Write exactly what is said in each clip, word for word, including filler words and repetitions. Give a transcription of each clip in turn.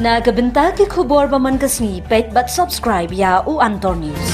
Na ka bynta ki khubor ba man ka sngi, peit bad subscribe ïa u Antor News.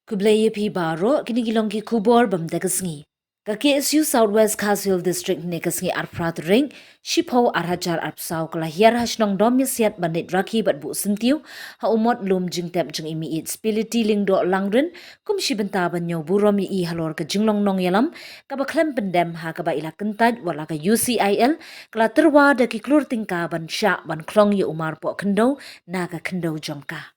Khublei ïa phi baroh, kine ki long ki khubor bym dei ka sngi. Ka K S U South West Khasi Hills District, ne ka sngi arphew phra tarik, shiphew, ar hajar arphew saw, ka la hiar ha shnong Domiasiat ban leit rakhi bad buh syntiew ha u mot lum jingtep jong i Meiieid Spility Lyngdoh Langrin, kum shi bynta ban ñiew burom ïa i halor ka jinglong nongïalam kaba khlem pyndem, ha kaba i la kyntait wat la ka U C I L ka la tyrwa da ki klur tyngka ban shah ban khlong ïa u marpoh khyndew na ka khyndew jong ka.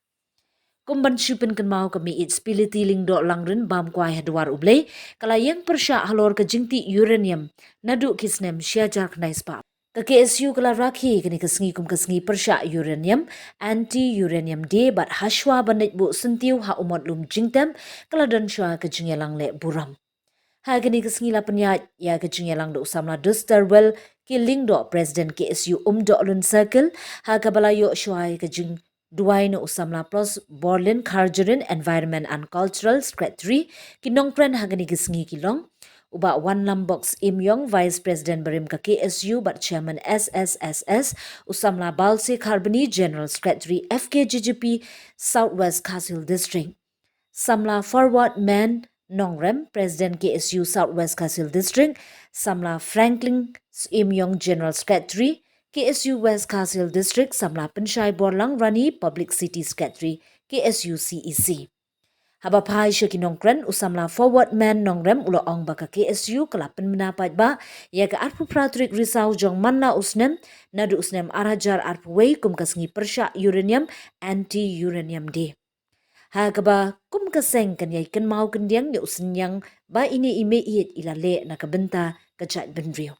Kum ban shu pynkynmaw, ka Meiieid Spility Lyngdoh Langrin bam kwai ha dwar U Blei, ka la ïeng pyrshah halor ka jingtih uranium naduh ki snem shi hajar khyndai spah. Ka K S U ka la rakhi kane ka sngi kum ka sngi pyrshah uranium, Anti Uranium Day, bad hashwa ban leit buh syntiew ha u mot lum jingtep, ka la don shwa ka jingïalang leh burom. Ha kane ka sngi la pynïaid ïa ka jingïalang da u samla Dusterwell K Lyngdoh, President K S U Umdohlun Circle, ha kaba la ïoh shwa ïa ka jingduwai na u samla Prosborlin Kharjurin, Environment and Cultural Secretary, ki nongkren ha kane ka sngi ki long u Bah Wanlam Box Imyong, Vice President barim ka K S U bad Chairman S S S S, u samla Balse Kharbani, General Secretary F K G G P South West Khasi Hills District. Samla Forward Man Nongrem, President K S U South West Khasi Hills District, samla Franklin Imyong, General Secretary K S U West Khasi Hills District, samla Pynshai Borlang Rani, Publicity Secretary K S U C E C. Haba phai sha ki nongkren, u samla Forward Man Nongrem u la ong ba ka K S U ka la pynbna paidbah ïa ka arphew phra tarik Risaw jong man la u snem naduh u snem ar hajar arphew wei kum ka sngi pyrshah uranium, Anti Uranium Day. Ha kaba kum ka seng kan ïai kynmaw kyndiang ïa u synñiang ba ine i Meiieid i la leh na ka bynta ka jaitbynriew.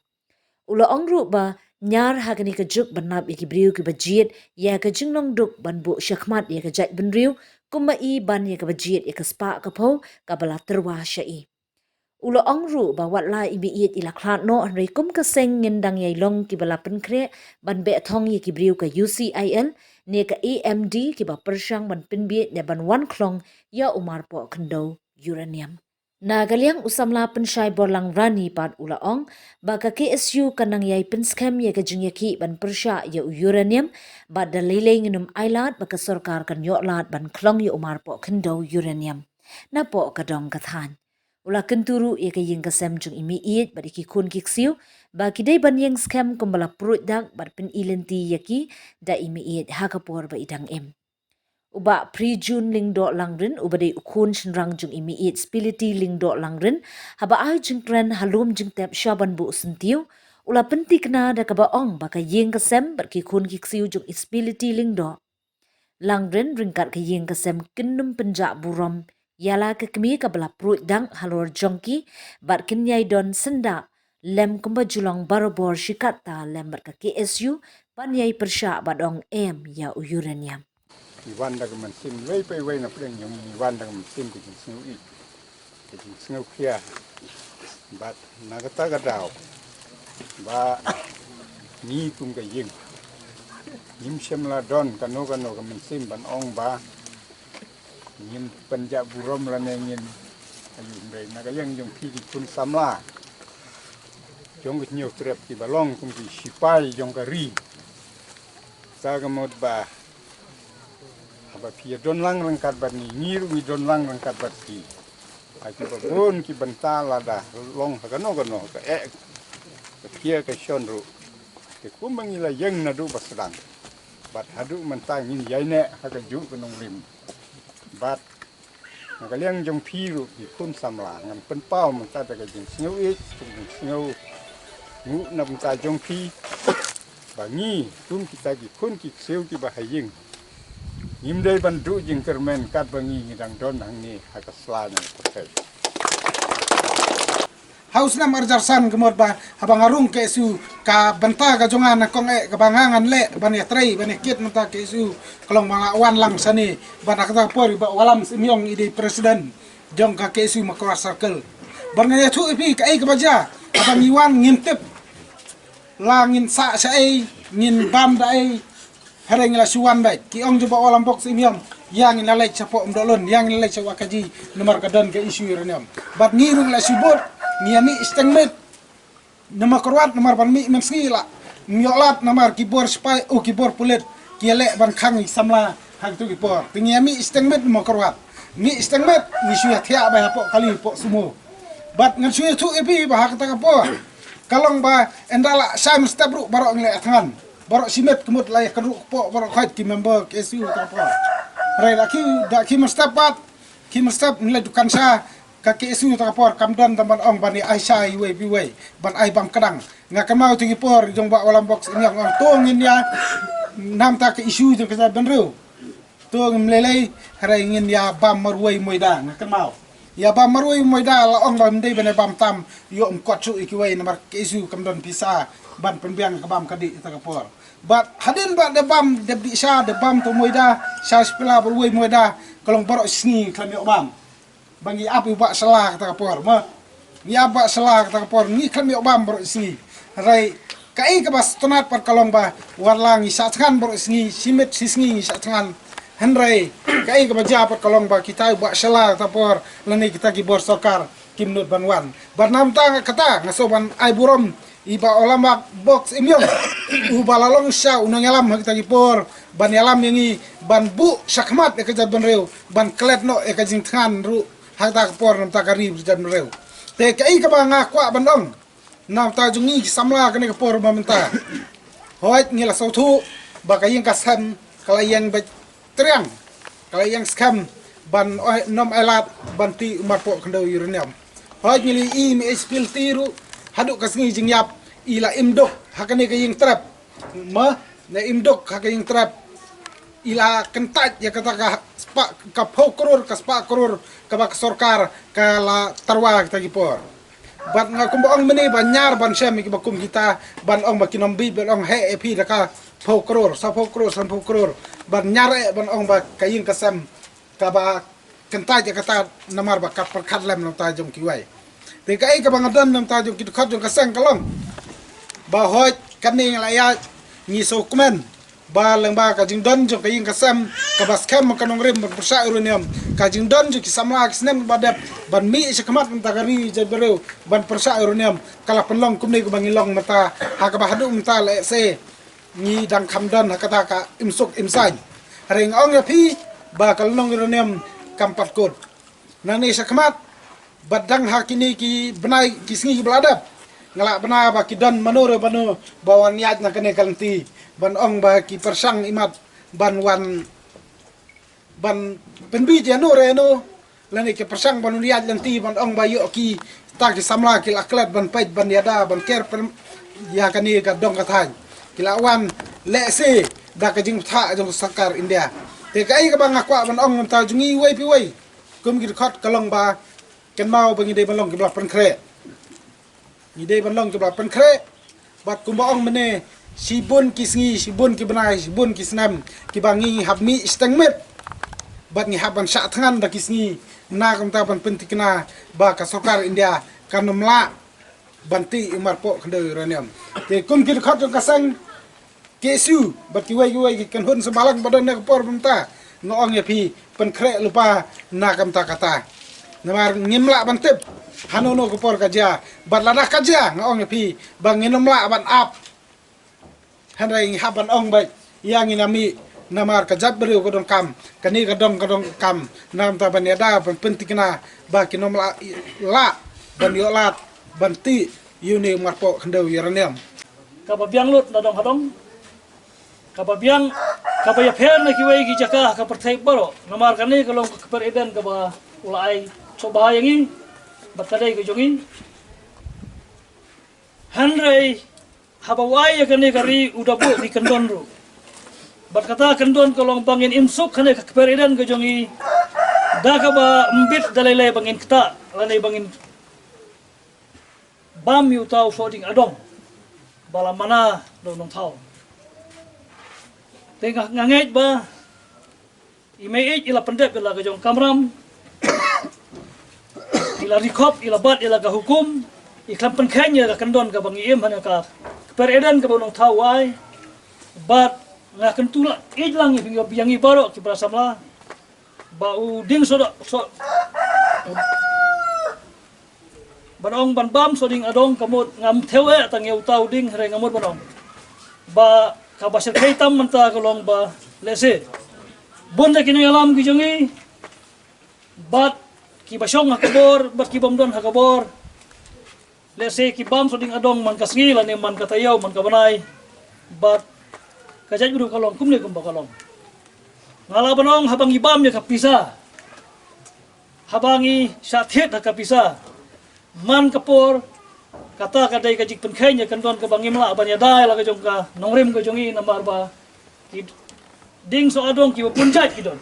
U la ong ruh ba ñiar ha kane ka juk ban lap ïa ki briew kiba jied ïa ka jinglong duk ban buh shakhmat ïa ka jaitbynriew, kumba i ban ïa kaba jied ïa ka spah ka phew kaba la tyrwa sha i. U la ong ruh ba wat la i Meiieid i la khlad noh, hynrei kum ka seng ngin dang ïai long kiba la pynkhreh ban beh thong ïa ki briew ka U C I L ne ka A M D kiba pyrshang ban pynbieit ne ban wan khlong ïa u marpoh khyndew uranium. Na ka liang u samla Pynshai Borlang Rani pat u la ong ba ka K S U kan nang ïai pynskhem ïa ka jingïakhih ban pyrshah ïa u uranium, bad da lei lei ngin ym ailad ba ka sorkar kan ïoh lad ban khlong ïa u marpoh khyndew uranium napoh ka dong ka thaiñ. U la kyntu ruh ïa ka ïing ka sem jong i Meiieid bad ïa ki khun ki ksiew ba ki dei ban ïeng skhem kumba la pruid dak bad pyni lynti ïa ki da i Meiieid ha ka por ba i dang im. U Bah Prijun Lyngdoh Langrin, uba dei u khun shynrang jong i Meiieid Spility Lyngdoh Langrin, haba ai jingkren ha lum jingtep sha ban buh syntiew, u la pynthikna da kaba ong ba ka ïing ka sem bad ki khun ki ksiew jong i Spility Lyngdoh Langrin ryngkat ka ïing ka sem kin ym pynjah burom ïa la ka kmie kaba la pruid dak halor jong ki, bad kin ïai don syndah lem kumba ju long barabor shi katta lem bad ka K S U ban ïai pyrshah bad ong em ïa u uranium. Ngi wan da ka mynsiem iwei pa iwei na pdeng jong ngi, ngi wan da ka mynsiem ka jingsngew ïeit, ka jingsngew khia. Bad na kata ka daw ba ngi kum ka ïing ngim shym la don kano kano ka mynsiem ban ong ba ngin pynjah burom lane ngin, aïu, hynrei na ka liang jong phi ki khun samla jong ka Hynñiewtrep kiba long kum ki shipai jong ka ri, sa ka mut ba haba phi ïa don lang ryngkat bad ngi, ngi ruh ngi don lang ryngkat bad phi ha kiba bun ki bynta, lada long ha kano kano ka eh ka khia ka shon ruh, te kumba ngi la ïeng naduh ba sdang bad haduh mynta ngin ïaineh ha kajuh ka nongrim. Bad na ka liang jong phi ruh ki khun samla, ngan pynpaw mynta da ka jingsngew ïeit, ka jingsngew nguh na bynta jong phi, ba ngi kum kita ki khun ki ksiew kiba ha ïing ngim dei ban duh jingkyrmen katba ngi ngi dang don hangne ha ka sla ne ka pyrthei. Ha u snem ar hajar san ka mut ba haba nga rung KSU, ka bynta ka jong nga na kong eh kaba nga ngan leh ban ïatrei ban ïakit mynta KSU ka long ba nga wan lang shane, ban ha kata ka por i Bah Wallam Symiong i dei president jong ka KSU Mawkyrwat Circle. Ban ngan ïathuh ïa phi kaei kaba jia, haba ngi wan ngim tip la ngin sah shaei, ngin bam da ei. Hynrei ngi la shu wan beit, ki ong jong Bah Wallam Bok Symiong, ïa ngin la leit shapoh Umdohlun, ïa ngin la leit sha Wahkaji, namar ka don ka issue uranium. Bad ngi ruh la shu bud, ngi ïa mih shiteng miet na Mawkyrwat namar ban mih mynsngi la. Ym ïoh lad namar ki bor sipai, oh, ki bor pulit ki ïaleh ban khang ïa ki samla ha kito ki por. Te ngi ïa mih shiteng miet na Mawkyrwat. Mih shiteng miet, ngi shu ïa thiah beit hapoh kali, hapoh sumo. Bad ngan shu ïathuh ïa phi ba ha kata ka por ka long ba ynda la shai mynstep ruh baroh ngi la ïa thngan. Baroh shimet ka mut la ïa kynruh kpoh baroh khoit ki member KSU kata ka por. Hynrei da ki, da ki mynstep bad ki mynstep ngi la dukan sha, ka KSU kata ka por kam don tang ban ong ban ïa ai sha iwei pa iwei ban ai bam kdang. Nga kynmaw kito ki por jong Bah Wallam Bok Symiong ong to ngin ïa namar ka issue jong ka jaitbynriew. To ngim lei lei, hynrei ngin ïa bam marwei moida, nga kynmaw. Ïa bam marwei moida la ong ba ym dei ban ïa bam tam, ïoh ym kot shuh ïa kiwei namar KSU kam don pisa ban pynbiang ka bam ka dih kata ka por. Bad hadien ba da bam, da dih sha, da bam to moida, sha shipila marwei moida, ka long baroh shisngi khlem ïoh bam. Ba ngi ap ïa u Bah Shylla kata ka por, mo. Ngi ap Bah Shylla kata ka por, ngi khlem ïoh bam baroh shisngi. Hynrei kaei kaba sngewtynnat pat ka long ba wat la ngi shah thngan baroh shisngi, shimet shisngi ngi shah thngan. Hynrei kaei kaba jia pat ka long ba kita u Bah Shylla kata ka por lane kita ki bor sorkar kim nud ban wan. Bad namar kata nga sngew ban ai burom ïa i Bah Wallam Bok Symiong, uba la long shisha u nongïalam ha kita ki por ban ïalam ïa ngi, ban buh shakhmat ïa ka jaitbynriew, ban klet noh ïa ka jingthngan ruh ha kata ka por namar ka ri ka jaitbynriew. Te kaei kaba nga kwah ban ong namar jong ngi ki samla kane ka por ba mynta, hooid ngi la sngewthuh ba ka ïing ka sem ka la ïeng beit triang, ka la ïeng skhem ban oi, nym ai lad ban tih u marpoh khyndew uranium. Hooid ngi la ïohi i Mei H P Lyngdoh ruh haduh ka sngi jingïap i la im duk ha kane ka ïing trep. Mo, ne im duk ha ka ïing trep. I la kyntait ïa kata ka spah, ka phew klur, ka spah klur kaba ka sorkar ka la tyrwa kita ki por. Bad nga kumba ong mynne ba ñiar ban shem ïa kiba kum kita, ban ong ba kin ym bit, ban ong heh ïa phi da ka phew klur, sa phew klur, sa phew klur. Ban ñiar eh ban ong ba ka ïing ka sem kaba kyntait ïa kata namar ba kat pyrkhat lem na bynta jong kiwei. Te kaei kaba nga don na bynta jong ki dkhot jong ka seng ka long ba hooid kane ngi la ïaid, ngi sngewkmen ba lyngba ka jingdon jong ka ïing ka sem kaba skhem ka nongrim ban pyrshah uranium, ka jingdon jong ki samla ki snem ba dep ban mih shakhmat na bynta ka ri jaitbynriew ban pyrshah uranium, ka la pynlong kumne kaba ngi long mynta, ha kaba haduh mynta lehse ngi dang kham don ha kata ka im suk im saiñ. Hynrei nga ong ïa phi ba ka lynnong uranium kam pat kut. Nangne shakhmat bad dang ha kine ki bnai ki sngi kiba la dep, nga lah bna ba ki don mano re mano ba wan ïaid na kane ka lynti ban ong ba ki pyrshang imat ban wan ban pynbiej ïano re ïano, lane ki pyrshang ban wan ïaid lynti ban ong ba ïoh kita ki samla ki la klet ban peit ban ïada ban ker pyrshang ïa kane ka dong ka thaiñ. Ki la wan lehse da ka jingbthah jong ka sorkar India. Te kaei kaba nga kwah ban ong na bynta jong ngi iwei pa iwei kum ki dkhot ka long ba kynmaw ba ngi dei ban long kiba la pynkhreh. Ngi dei ban long kiba la pynkhreh. Bad kumba ong mynne, shibun ki sngi, shibun ki bnai, shibun ki snem kiba ngi hap mih shiteng miet bad ngi hap ban shah thngan da ki sngi na ka bynta ban pynthikna ba ka sorkar India kan ym lah ban tih ïa u marpoh khyndew uranium. Te kum ki dkhot jong ka seng KSU bad kiwei kiwei ki kynhun samla ba don na ka por mynta, nga ong ïa phi, pynkhreh lypa na ka bynta kata. Namar ngim lah ban tip hano hano ka por ka jia, bad lada ka jia nga ong ïa phi ba ngin ym lah ban ap. Hynrei ngi hap ban ong beit ïa ngi na mih namar ka jaitbynriew ka donkam, kane ka dong ka donkam, na ka bynta ban ïada ban pynthikna ba kin ym lah, lah ban ïoh lad ban tih ïa une u marpoh khyndew uranium. Kaba biang lut na dong ha dong, kaba biang, kaba ïapher na kiwei ki jaka ha ka pyrthei baroh. Namar kane ka long ka kper Eden kaba u la ai sngewbha ïa ngi bad ka dei ka jong ngi. Hynrei haba u ai ïa kane ka ri u da buh ki kyndon ruh. Bad kata kyndon ka long ba ngin im suk ha kane ka kper Eden ka jong ngi da kaba ym bit da lei lei ba ngin ktah lane ba ngin bam ïa uta u Sohdieng Adong ba la mana da u nongthaw. Te nga, nga ngeit ba i Mei Ïeit i la pyndep ïa la ka jong kamram, i la ri khop, i la bat ïa la ka hukum, i khlem pynkheiñ ïa ka kyndon kaba ngi im ha kane ka kper Eden kaba u nongthaw u ai. Bad nga kyntu la ïeit lang ïa ngi baroh ki para samla ba u dieng Sohdieng, Soh ban ong ban bam Sohdieng Adong ka mut ngam thew eh tang ïa uta u dieng, hynrei nga mut ban ong ba kaba shyrkhei tam mynta ka long ba lehse bun da ki nongïalam ki jong ngi bad kiba shong ha ka bor bad ki bym don ha ka bor, lehse ki bam Sohdieng Adong man ka sngi lane man ka taïew, man ka bnai, bad ka jaitbynriew ka long kumne kumba ka long. Nga lah ban ong haba ngi bam ïa ka pisa, haba ngi shah thied ha ka pisa, man ka por kata ka dei ka jingpynkheiñ ïa ka kyndon kaba ngim lah ban ïada ïa la ka jong ka nongrim ka jong ngi, namar ba ki dieng Sohadong kiba bun jait ki don.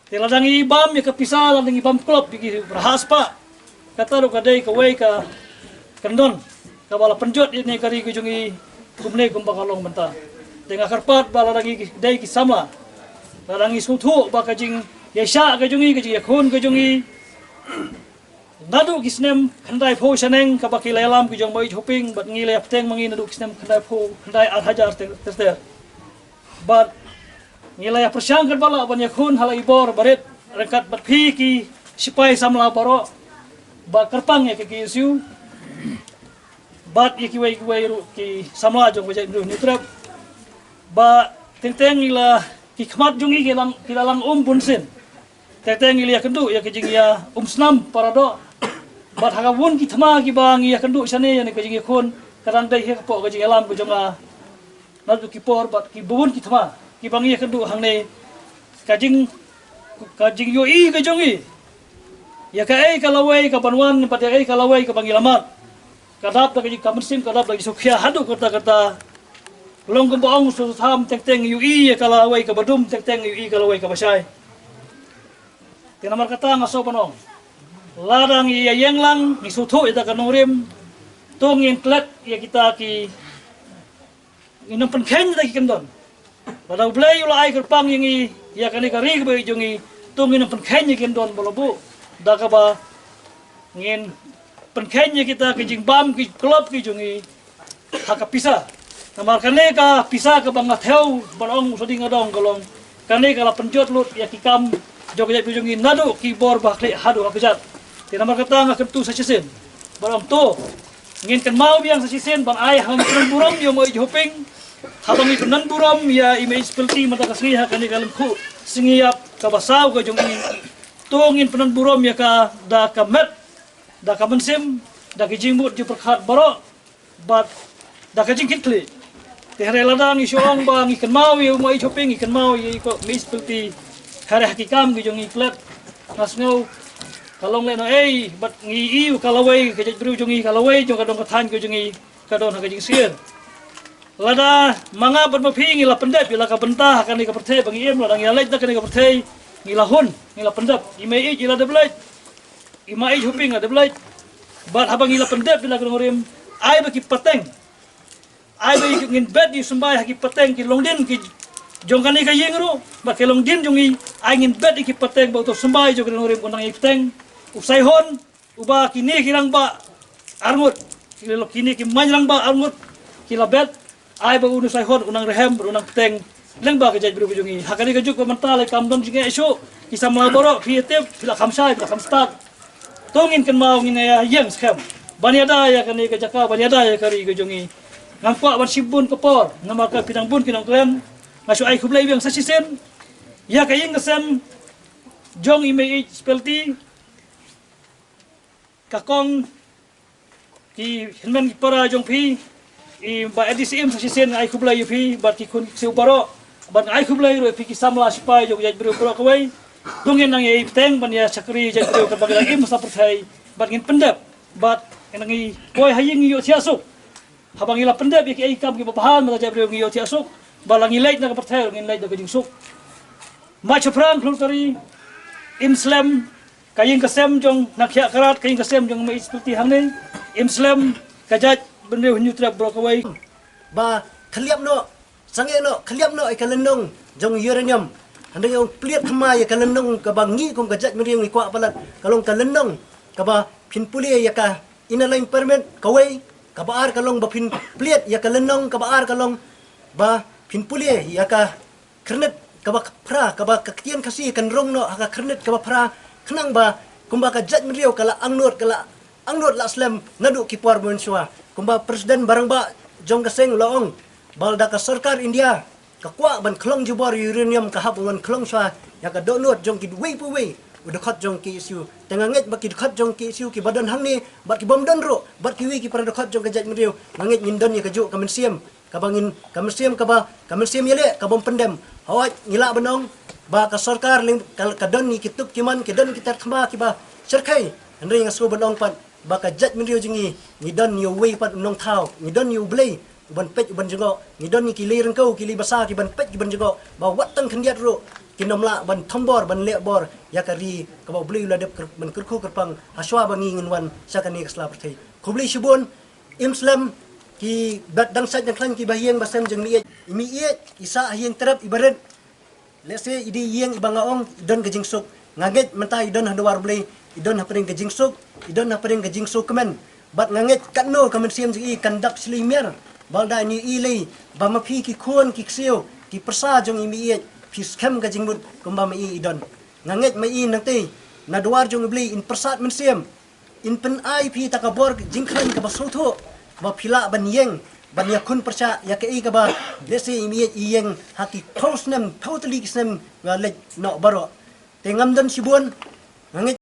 Te lada ngi bam ïa ka pisa, lada ngi bam klop ïa ki raha spah, kata ruh ka dei kawei ka kyndon kaba la pynjot ïa kane ka ri ka jong ngi kumne kumba ka long mynta. Te nga kyrpad ba lada ngi dei ki samla, lada ngi sngewthuh ba ka jingïaishah ka jong ngi, ka jingïakhun ka jong ngi, naduh ki snem khyndaiphew shaneng kaba ki la ïalam ki jong Mei Ïeit Hoping, bad ngi la ïapteng ma ngi naduh ki snem khyndaiphew, khyndai ar hajar ter ter ter. Bad ngi la ïapyrshang katba lah ban ïakhun ha la i bor barit ryngkat bad phi ki sipai samla baroh ba kyrpang ïa ka K S U bad ïa kiwei kiwei ruh ki samla jong ka jaitbynriew Hynñiewtrep. Ba teng teng ngi la, ki khmat jong ngi ki la, ki la lang um bunsien. Teng teng ngi la ïakynduh ïa ka jingïaumsnam paradoh. Bad ha kaba bun ki thma kiba ngi ïakynduh shane ïa kane ka jingïakhun, ka dang dei ha ka pok ka jingïalam ka jong nga naduh ki por bad kiba bun ki thma kiba ngi ïakynduh hangne, ka jing, ka jingïohi ka jong ngi ïa kaei ka lawei kaban wan bad ïa kaei ka lawei kaba ngi la mad, ka dap da ka jing, ka mynsiem ka dap da ka jingsngewkhia haduh katta katta. Long kumba ong u Soso Tham, teng teng ïohi ïa ka lawei kaba dum, teng teng ïohi ka lawei kaba shai. Te namar kata nga sngew ban ong, lada ngi ïa ïeng lang, ngi sngewthuh ïa ka nongrim, to ngin klet ïa kita ki, ngin ym pynkheiñ ïa kita ki kyndon. Lada U Blei u la ai kyrpang ïa ngi ïa kane ka ri kaba ïeit jong ngi, to ngin ym pynkheiñ ïa ki kyndon ba la buh da kaba ngin pynkheiñ ïa kita ki jingbam ki klop ki jong ngi ha ka pisa. Namar kane ka pisa kaba nga thew ban ong u Sohdieng Adong ka long, kane ka la pynjot lut ïa ki kam jong ka jaitbynriew jong ngi naduh ki bor ba khlieh haduh ha kjat. Te namar kata nga kyntu sa shisien ban ong to ngin kynmaw biang sa shisien ban ai ha ngi pynburom ïa u Mei Ïeit Hoping, haba ngi pynburom ïa i Mei Ïeit Spelti mynta ka sngi ha kane ka lyngkhuh sngi ïap kaba saw ka jong ngi. To ngin pynburom ïa ka da ka met, da ka mynsiem, da ka jingmut jingpyrkhat baroh bad da ka jingkitkhlieh. Te hynrei lada ngi shu ong ba ngi kynmaw ïa u Mei Ïeit Hoping, ngi kynmaw ïa i Mei Ïeit Spelti, hynrei ha ki kam ki jong ngi klet, nga sngew ka long lehnohei bad ngi ïohi ka lawei ka jaitbynriew jong ngi, ka lawei jong ka dong ka thaiñ ka jong ngi ka don ha ka jingsyier. Lada ma nga bad ma phi ngi la pyndep ïa la ka bynta ha kane ka pyrthei ba ngi im, lada ngi la leit na kane ka pyrthei ngi la hun, ngi la pyndep, i Mei Ïeit i la dep leit, i Mei Ïeit Hoping la dep leit. Bad haba ngi la pyndep ïa la ka nongrim, ai ba ki pateng, ai ba ngin bet ïa u symbai ha ki pateng ki longdien ki jong kane ka ïing ruh, bad ki longdien jong ngi, ai ngin bet ïa ki pateng ba uto u symbai jong ka nongrim u nang ïa ki pateng, u Saihon, uba kine ki rangbah arngut, kine ki main rangbah arngut ki la bet, ai ba une u Saihon u nang rhem, u nang pateng lyngba ka jaitbynriew ka jong ngi. Ha kane ka juk ba mynta lei kam don jingeh shuh, ki samla baroh phi ïa tip, phi la kham shai, phi la kham stad. To ngin kynmaw, ngin ïa ïeng skhem ban ïada ïa kane ka jaka, ban ïada ïa ka ri ka jong ngi. Ngam kwah ban shim bun ka por namar ka phi dang bun ki nongkren. Nga shu ai khublei biang sa shisien ïa ka ïing ka sem jong i Mei Ïeit Spelti, ka kong, ki hynmen ki para jong phi, i Bah A D C M sa shisien nga ai khublei ïa phi bad ki khun ki ksiew baroh, bad nga ai khublei ruh ïa phi ki samla sipai jong ka jaitbynriew baroh kawei. To ngin nang ïa pateng ban ïa shakri jaitbynriew kaba ngi la im ha pyrthei bad ngin pyndep bad ngin nang ïa poi ha ïing ïoh thiah suk. Haba ngi la pyndep ïa kiei ki kam kiba bha na ka jaitbynriew ngi ïoh thiah suk, bad la ngi leit na ka pyrthei ngin leit da ka jingsuk. Mait shaphrang khlur tari, im slem ka ïing ka sem jong na khiah karat, ka ïing ka sem jong Mei Ïeit Spelti hangne. Im slem ka jaitbynriew Hynñiewtrep baroh kawei. Ba khliap noh, sangeh noh, khliap noh ïa ka lynnong jong uranium. Hynrei ong plied thymmai ïa ka lynnong kaba ngi kum ka jaitbynriew ngi kwah palat, ka long ka lynnong kaba phin pule ïa ka Inner Line Permit kawei, kaba ar ka long ba phin plied ïa ka lynnong, kaba ar ka long ba phin pule ïa ka khyrnit kaba phra, kaba ka ktien Khasi kan rung noh ha ka khyrnit kaba phra, khnang ba kumba ka jaitbynriew ka la angnud, ka la angnud la slem naduh ki por mynshuwa. Kumba President ba rangbah jong ka seng u la ong, ba lada ka sorkar India ka kwah ban khlong jubor uranium, ka hap ban khlong shuwa ïa ka dohnud jong kiwei pa wei u dkhot jong K S U. Te nga ngeit ba ki dkhot jong K S U kiba don hangne bad ki bym don ruh, bad kiwei ki para dkhot jong ka jaitbynriew, nga ngeit ngin don ïa kajuh ka mynsiem kaba ngin, ka mynsiem kaba, ka mynsiem ïaleh ka bym pyndem. Hooid, ngi lah ban ong ba ka sorkar lyng-, ka, ka don ïa ki tup ki mon, ki don ki ter thma kiba shyrkhei. Hynrei nga sngewbha ban ong pat ba ka jaitbynriew jong ngi, ngi don ïa uwei pat u nongthaw, ngi don ïa U Blei uban peit uban jngoh, ngi don ïa ki lei ryngkew, ki lei basa kiban peit kiban jngoh, ba wat tang khyndiat ruh kin ym lah ban thombor, ban leh bor ïa ka ri kaba U Blei u la dep kyr-, ban kyrkhu kyrpang hashuwa ba ngi ngin wan sha kane ka sla pyrthei. Khublei shibun. Im slem ki bad dang sait dang khlaiñ kiba ha ïing ba sem jong i miej, i miej i sah ha ïing trep iba rit. Lehse i dei ïing iba nga ong i don ka jingsuk. Nga ngeit mynta i don ha dwar Blei, i don hapdeng ka jingsuk, i don hapdeng ka jingsuk kmen. Bad nga ngeit katno ka mynsiem jong i kan dap shlei miar ba lada i lei ba ma phi ki khun ki ksiew ki pyrsa jong i miej phi skhem ka jingmut kumba ma i i don. Nga ngeit ma i nangtei na dwar jong U Blei in pyrsad mynsiem, in pyn-ai phi ta ka bor jingkhlaiñ kaba sngewthuh ba phi lah ban ïeng ban ïakhun pyrshah ïa kaei kaba lehse i miej i ïeng ha ki phew snem, phew tylli ki snem nga leit noh baroh. Te ngam don shibun, nga ngeit